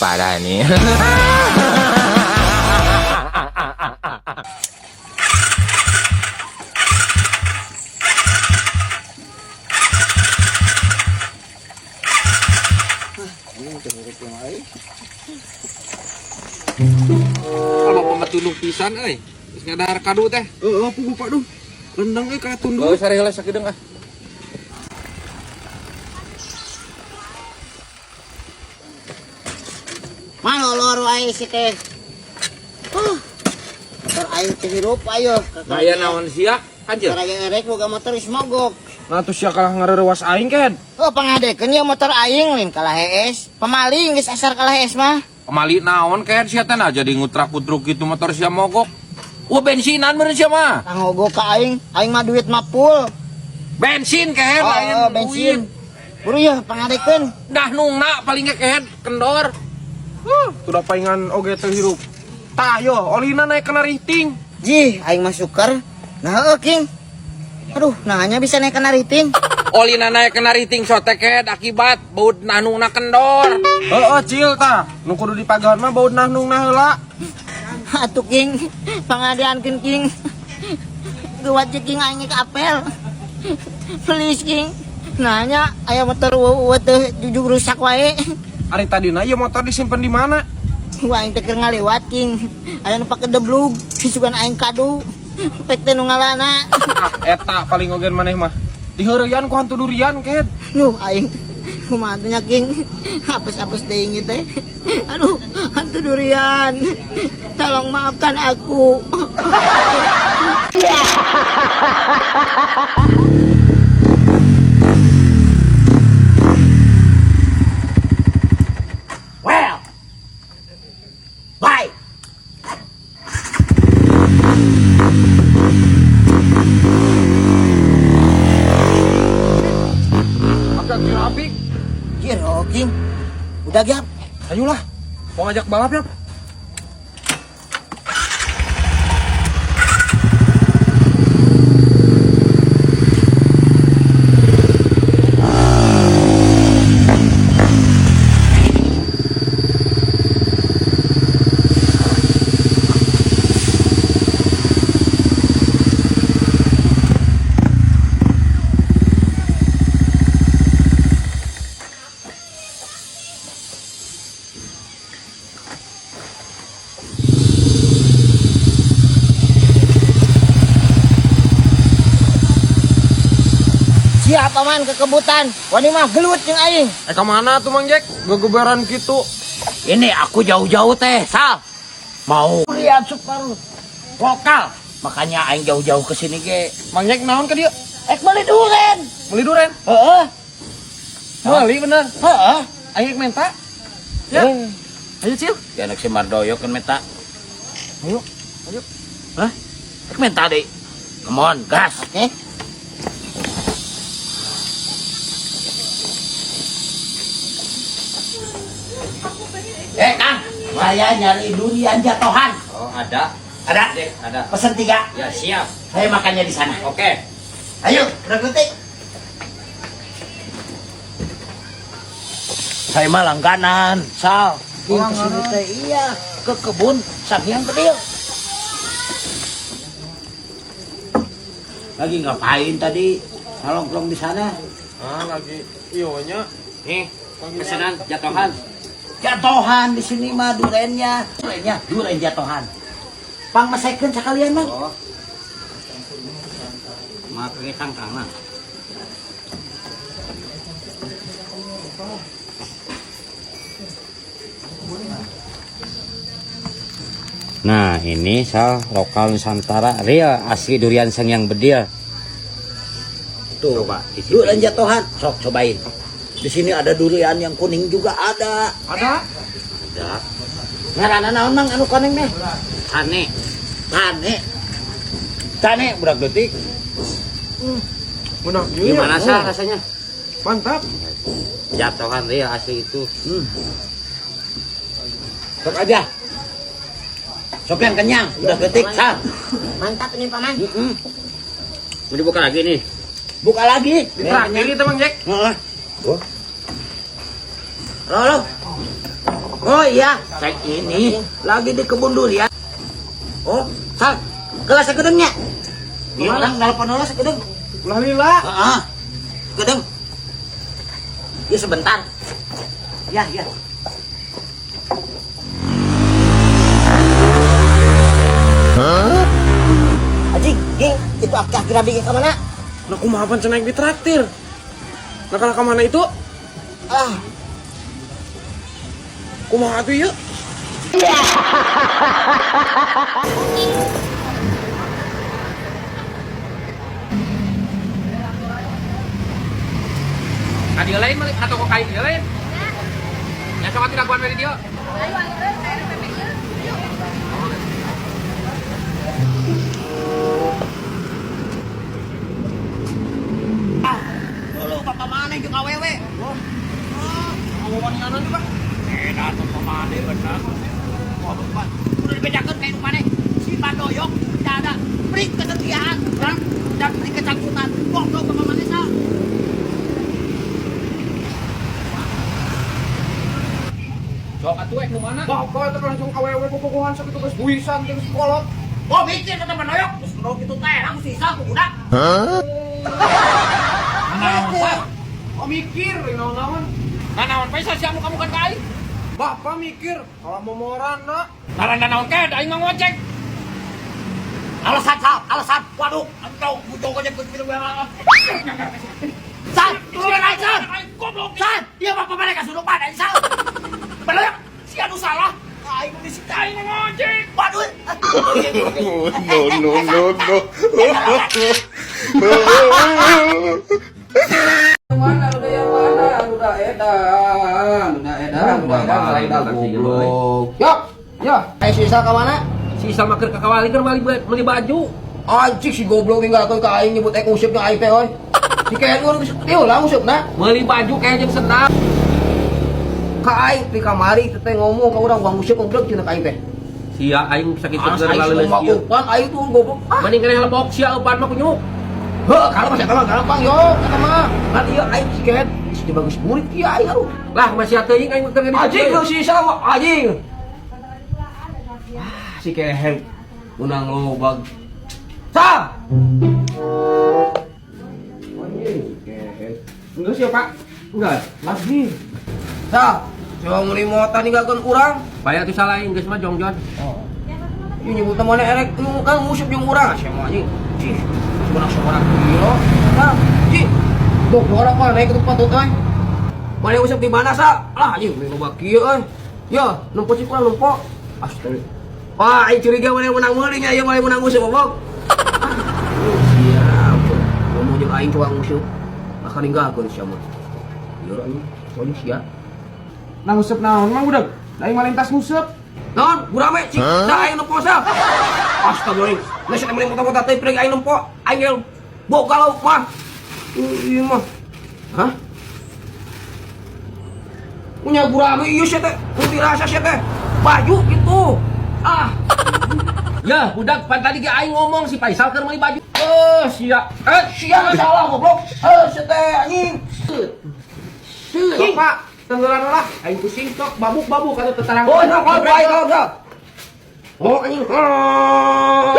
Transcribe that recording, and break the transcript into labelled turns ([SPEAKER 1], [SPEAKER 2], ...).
[SPEAKER 1] Parah nih.
[SPEAKER 2] Kalau bapak mah tunduh pisan euy. Geus ngadahar kadu teh.
[SPEAKER 3] Heeh, puguh Pak duh. Rendang euy ka tunduh.
[SPEAKER 2] Oh, sare heula sakedeung ah.
[SPEAKER 4] Malolor wae si teh. Motor aing teh hirup ayo.
[SPEAKER 2] Gaya naon sia? Anjir.
[SPEAKER 4] Karaya erek boga motor geus mogok.
[SPEAKER 3] Nah tuh sia kalah ngareurewas aing ken.
[SPEAKER 4] Oh, pangadekeun ya motor aing lain kalah hees. Pemaling geus asar kalah hees mah.
[SPEAKER 2] Pamali naon kayak sia teh nah jadi ngutrak-ngutruk gitu motor sia mogok. Wah bensinan meureun sia mah.
[SPEAKER 4] Tangogok ka aing, aing mah duit mah full.
[SPEAKER 2] Bensin kehed
[SPEAKER 4] Oh,
[SPEAKER 2] lain
[SPEAKER 4] oh, bensin. Buru ya pangadekeun.
[SPEAKER 2] Dah nungna paling ge kehed kendor.
[SPEAKER 3] Tuh da paingan oge teu hirup. Tah yo, olina naik kena riting.
[SPEAKER 4] Jih, aing mah suker. Nah, heueuh King. Aduh, nah hanya bisa naik kena riting.
[SPEAKER 2] Olina naik kena riting sote kehed akibat baut nahnungna kendor.
[SPEAKER 3] Heeh, cil tah. Nu kudu dipagahan mah baut nahnungna heula.
[SPEAKER 4] Atuh King, pangadeankeun King. Geuwat je King aing ke apel. Please King. Nanya aya motor eueuh teh jujug rusak wae.
[SPEAKER 3] Ari tadina ieu motor disimpen di mana?
[SPEAKER 4] Wah aing teh keur ngaliwat King. Aya nu pake deblug, sugan aing kadu. Pek teh nu ngalana.
[SPEAKER 3] Ah, eta paling oge maneh mah. Diheureyan ku hantu durian ken.
[SPEAKER 4] Nuh aing kumaha teh nya King. Apes-apes deui teh. Aduh, hantu durian. Tolong maafkan aku.
[SPEAKER 5] Well, bye.
[SPEAKER 3] Agak grafik.
[SPEAKER 4] Kira King. Udah gap.
[SPEAKER 3] Ayolah, mau ngajak balap ya?
[SPEAKER 4] Siap paman kekebutan. Wani mah gelut jeung aing.
[SPEAKER 3] Eh ke mana tuh Mang Jack? Gegeberan gitu.
[SPEAKER 5] Ini aku jauh-jauh teh, Sal. Mau lihat super lokal. Makanya aing jauh-jauh ke sini ge.
[SPEAKER 3] Mang Jack naon ke dia?
[SPEAKER 5] Ek beli duren.
[SPEAKER 3] Beli duren.
[SPEAKER 5] Heeh.
[SPEAKER 3] Beli bener.
[SPEAKER 5] Heeh.
[SPEAKER 3] Aing menta. Ya. Ayo Cil.
[SPEAKER 5] Ya anak si Mardoyo kan meta.
[SPEAKER 3] Ayo. Ayo.
[SPEAKER 5] Hah? Ek menta deh. Come on, gas.
[SPEAKER 4] Oke.
[SPEAKER 5] Kang, saya nyari durian jatuhan.
[SPEAKER 2] Oh, ada.
[SPEAKER 5] Ada?
[SPEAKER 2] Dek, ada.
[SPEAKER 5] Pesen 3.
[SPEAKER 2] Ya, siap.
[SPEAKER 5] Saya makannya di sana.
[SPEAKER 2] Oke.
[SPEAKER 4] Ayo, berangkat.
[SPEAKER 5] Saya mah langganan, Sal. King ke sini teh iya, ke kebun Sanghyang Bedil. Lagi ngapain tadi? Nongkrong di sana.
[SPEAKER 3] Ah, lagi iyo nya.
[SPEAKER 2] Nih, pesanan jatuhan.
[SPEAKER 5] Jatuhan di sini mah durennya. Durennya, duren jatuhan. Pang masakeun sekalian, Mang.
[SPEAKER 2] Oh. Make kangkangna.
[SPEAKER 1] Nah ini Sal lokal Nusantara real asli durian Sanghyang Bedil.
[SPEAKER 5] Tuh,
[SPEAKER 1] Coba isi.
[SPEAKER 5] Durian jatuhan. Sok cobain. Di sini ada durian yang kuning juga ada.
[SPEAKER 3] Ada?
[SPEAKER 5] Ada. Ngaranna naon Mang anu kuning meh?
[SPEAKER 1] Tane.
[SPEAKER 5] Tane. Tane budak detik.
[SPEAKER 3] Benar. Iya.
[SPEAKER 1] Gimana Sal rasanya?
[SPEAKER 3] Mantap.
[SPEAKER 1] Jatuhan real asli itu.
[SPEAKER 5] Sok aja. Sok yang kenyang, udah detik, Sal.
[SPEAKER 4] Mantap ini paman.
[SPEAKER 1] Mau dibuka lagi nih.
[SPEAKER 5] Buka lagi.
[SPEAKER 3] Ditraktir itu Mang Jack.
[SPEAKER 5] Heeh. Halo, halo. Oh iya, saya ini lagi di kebun durian. Oh, Sal, kelas sakedeungnya. Iya, orang nelpon heula sakedeung.
[SPEAKER 3] Ulah lila.
[SPEAKER 5] Heeh. Sakedeung. Ya sebentar. Ya, ya.
[SPEAKER 4] Anjing, Ging, itu aki-aki rabi ke mana?
[SPEAKER 3] Nah kumaha pan cenah ditraktir. Nah kalau ka mana itu?
[SPEAKER 4] Ah,
[SPEAKER 3] Kumaha atuh ieu?
[SPEAKER 2] Ka dieu lain meuli ka toko kain dieu lain. Ya sok atuh dagoan we di dieu.
[SPEAKER 6] Ayo, ayo, ayo, RPP ieu. Yuk.
[SPEAKER 5] Dulu bapak mana jeung awewe? Oh,
[SPEAKER 3] Ngomong juga.
[SPEAKER 5] edan bapak mana bener. Wah, bapak. Udah dibedakeun ka indung maneh. Si Pandoyok tidak ada beri kesetiaan, urang dan beri kecangkutan. Goblok bapak mana sah.
[SPEAKER 2] Sok atuh ek nu mana?
[SPEAKER 3] Bapak itu langsung awewe bobogohan sakitu geus buisan jeung sekolot.
[SPEAKER 5] Oh, mikir kata Pandoyok. Terus lo gitu teh, aku sisa aku budak. Hah?
[SPEAKER 3] Oh mikir naon-naon.
[SPEAKER 2] Nah naon Faisal sia kamu kan ka aing.
[SPEAKER 3] Bapak mikir kalau momoran na.
[SPEAKER 2] Ngaranna naon ke aing mah ngojek.
[SPEAKER 5] Alasan, Sal, alasan. Waduh, engkau butuh aja ke film yang Sal, turun aja, Sal.
[SPEAKER 2] Goblok.
[SPEAKER 5] Sal, dia bapak mereka suruh pada, Sal. Pandoyok, si anu salah. Aing disita
[SPEAKER 2] Aing mah ngojek.
[SPEAKER 5] Waduh.
[SPEAKER 7] No, no, no, no.
[SPEAKER 2] Mana udah yang mana? Udah edan, udah edan, udah edan, goblok.
[SPEAKER 3] Yok, ya.
[SPEAKER 4] ayo si Isal ka mana?
[SPEAKER 2] Si Isal mah keur ka kawali keur meuli baju.
[SPEAKER 3] Anjing si goblok ninggalkeun ka aing nyebut ek nguseup aing teh euy. Si kayak urang geus ieu lah nguseup na.
[SPEAKER 2] Meuli baju kayak jeung sendal.
[SPEAKER 3] Ka aing di kamari teh ngomong ka urang wang nguseup goblok cenah ka aing teh.
[SPEAKER 2] Sia aing sakitu
[SPEAKER 3] Aing
[SPEAKER 2] keur laleuleus
[SPEAKER 3] mah
[SPEAKER 2] ieu.
[SPEAKER 3] eupan aing tuh goblok. Ah,
[SPEAKER 2] Mending keneh lebok sia eupan mah kunyuk.
[SPEAKER 3] heuh kalau mah eta mah gampang yo, eta mah. Kan ieu aing si kayak si bagus murid ieu aing aduh.
[SPEAKER 2] Lah masih teuing aing keur ngadi.
[SPEAKER 3] Anjing lu si Isal mah anjing. Ah, si keher unang lobag. Sal. Anjing si keher.
[SPEAKER 2] Enggak sih, Pak. Enggak.
[SPEAKER 3] Lagi. Sal, coba meuli motor ninggalkeun urang.
[SPEAKER 2] Bayar tuh salah aing geus mah jongjon.
[SPEAKER 3] Ieu nyebut mana erek nu kan nguseup jeung urang sia mah anjing. Cih, sebenarnya seorang gila. Nah, cih. Goblok orang mah naik ke tempat tuh euy. Mana nguseup di mana sa? Lah anjing loba kieu euy. Ya, nempo sih kurang nempo. Astaga. Wah, aing curiga mana menang meuli nya ieu mana menang nguseup goblok. Siap. Ngomong jeung aing coba nguseup. Akan ninggalkeun sia mah. Ieu anjing, soalnya sia.
[SPEAKER 8] Nah nguseup naon mang budak? Da aing malintas nguseup.
[SPEAKER 3] Non, gurame cik, dah aing nempo sa. Astagfirullah. Geus eta meuli motor-motor teh preng aing nempo. Aing ge boga lauk mah. Ieu mah. Hah? Punya gurame ieu sia teh, putih rasa sia teh. Baju gitu. Ah,
[SPEAKER 2] Ya, budak pan tadi ge aing ngomong si Faisal keur meuli baju. Eh, sia.
[SPEAKER 3] eh sia salah goblok. Eh sia teh anjing.
[SPEAKER 2] Sok, Pak. Tenggelan lah, aing pusing sok babuk-babuk atuh tetarang.
[SPEAKER 3] Oh, sok kalau aing kalau sok. Oh anjing. Ah.